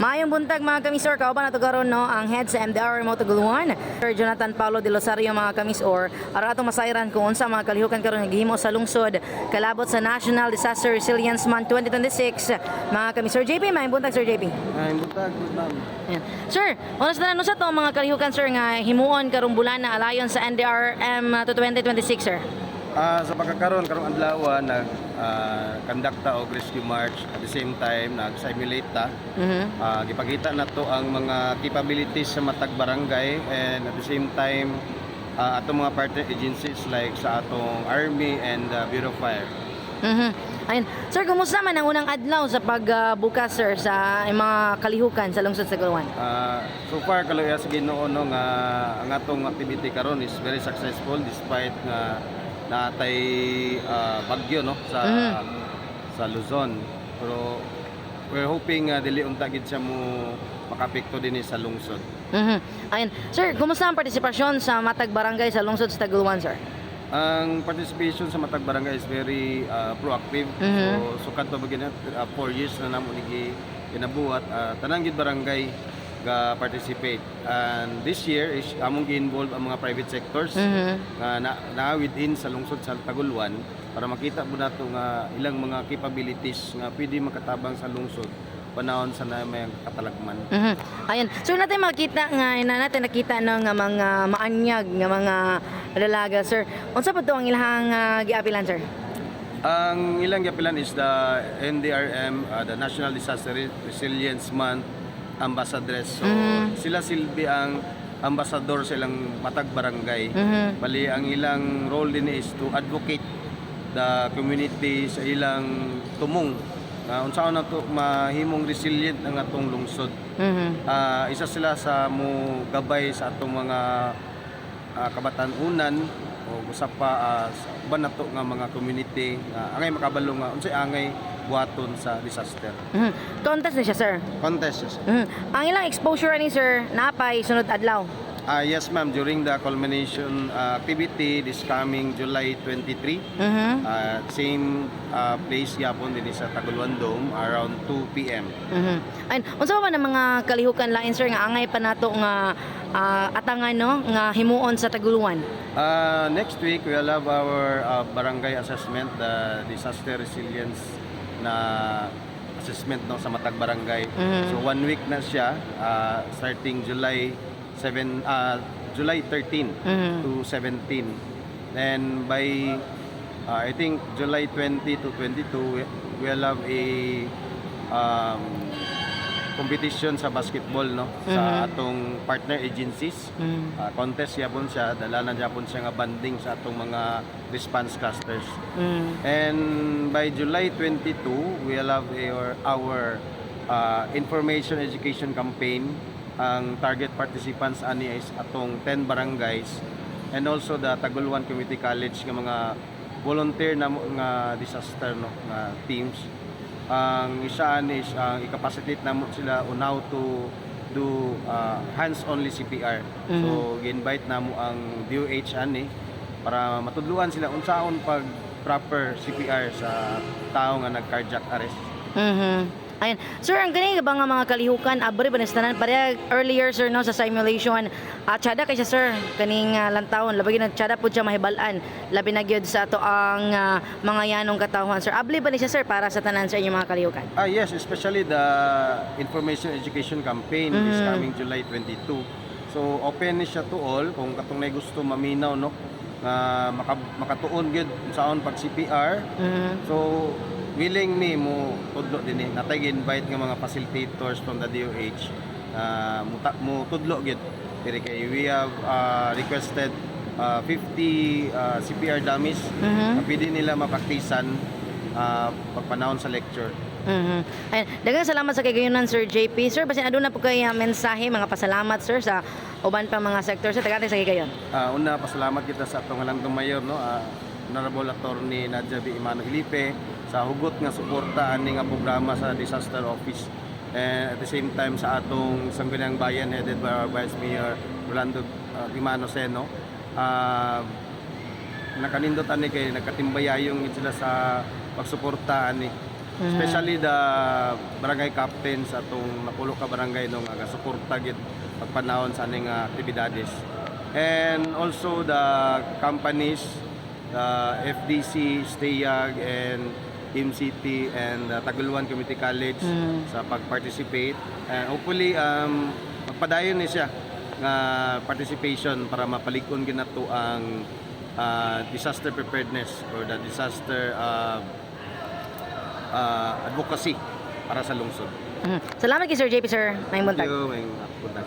Maayong buntag, mga kamisor, kauban nato karon, no, ang head sa MDRRMO Taguluan, Sir Jonathan Paulo de Rosario, mga kamisor, aron atong masayran kung unsa mga kalihukan karon nga gihimo sa lungsod kalabot sa National Disaster Resilience Month 2026. Mga kamisor, JP, maayong buntag, Sir JP. Ay, buntag, good, ma'am. Ayan. Sir, una sa tanan, unsa to ang mga kalihukan, sir, nga himuon karong bulan na alayon sa NDRM to 2026, sir? Sa pagkakaroon karong adlaw, nag conduct ta og rescue march, at the same time nag-simulate ta. Gipakita nato ang mga capabilities sa matag barangay and at the same time atong mga partner agencies like sa atong Army and Bureau of Fire. Ayun. Sir, kumusta man ang unang adlaw sa pagbukas, sir, sa mga kalihukan sa lungsod sa Taguluan? So far, kaluya sa Ginoo, no, nga ang atong activity karon is very successful despite nga natay bagyo, no, sa sa Luzon. Pero we're hoping nga dili unta gid siya mo makapekto dinhi sa lungsod. Ayun. Sir, kumusta ang partisipasyon sa matag barangay sa lungsod sa Taguluan, sir? Ang participation sa matag barangay is very proactive. So sukad pa ba gina 4 years na namo ni ginabuhat, tanan gid barangay ga participate. And this year is among gi-involve ang mga private sectors nga na within sa lungsod sa Taguluan para makita mo nato nga ilang mga capabilities nga pwede makatabang sa lungsod panahon sa na may katalagman. Ayun. Sir, natin makita nga na natin nakita, no, nga mga maanyag nga mga lalaga, sir. Unsa pa to ang ilahang giapilan, sir? Ang ilang giapilan is the NDRM, the National Disaster Resilience Month Ambassadress. So sila silbi ang ambassador sa ilang matag barangay. Bali ang ilang role din is to advocate the community sa ilang tumong na unsaon nato mahimong resilient ang atong lungsod. Isa sila sa mo gabay sa atong mga kabatan-unan o usa pa sa uban nato nga mga community nga angay makabalo nga unsay angay buhaton sa disaster. Contest na siya, sir? Contest, yes. Ang ilang exposure ani, sir, napay sunod adlaw? Yes, ma'am, during the culmination activity this coming July 23, same place gyapon din sa Taguluan Dome around 2 p.m. Ayun, unsa pa man ang mga kalihukan lain, sir, nga angay pa nato nga atangan, no, nga himuon sa Taguluan? Next week, we'll have our barangay assessment, the disaster resilience na assessment, no, sa matag barangay. So one week na siya, starting July 7, July 13 to 17. Then by I think July 20 to 22, we'll have a competition sa basketball, no, sa atong partner agencies. Contest yapon siya, dala na yapon siya nga banding sa atong mga response clusters. And by July 22, we'll have our information education campaign. Ang target participants ani is atong 10 barangays and also the Taguluan Community College nga mga volunteer na nga disaster, no, nga teams. Ang isa ani is ang i-capacitate namo sila on how to do hands only CPR. So gi-invite namo ang DOH ani para matudluan sila unsaon pag proper CPR sa tao nga nag cardiac arrest. Ayun. Sir, ang gani ba nga mga kalihukan, abri ba ni sa tanan? Pareha earlier, sir, no, sa simulation. Tsada kay siya, sir, kaning lantawon. Labi na tsada po siya mahibal-an. Labi na gyud sa ato ang mga yanong katawhan. Sir, abli ba ni siya, sir, para sa tanan sa inyong mga kalihukan? Yes, especially the information education campaign this coming July 22. So open ni siya to all kung katong nay gusto maminaw, no, nga makatuon gyud unsaon pag CPR. So willing mi mo tudlo dinhi. Natay invite nga mga facilitators from the DOH na mo tudlo gyud. Diri kay we have requested 50 CPR dummies na pwede nila mapraktisan pagpanahon sa lecture. Ayun. Daghang salamat sa kagayunan, Sir JP. Sir, basin aduna po kay mensahe, mga pasalamat, sir, sa uban pa mga sector sa tagate sa higayon. Una, pasalamat kita sa atong halangdong mayor, no, Honorable Attorney Nadia B. Emano Gelipe, sa hugot nga suporta ani nga programa sa Disaster Office. And at the same time sa atong Sangguniang Bayan headed by our Vice Mayor Rolando Emano Seno. Nakanindot ani kay nagkatimbayayong sila sa pagsuporta ani. Especially the barangay captains atong napulo ka barangay, no, nga suporta gid pagpanahon sa aning aktibidades. And also the companies, the FDC, STEAG and MCT and Taguluan Community College sa pag-participate. And hopefully magpadayon ni siya nga participation para mapalig-on gid nato ang disaster preparedness or the disaster advocacy para sa lungsod. Salamat kay Sir JP, sir. Maayong Thank buntag. you, maayong buntag.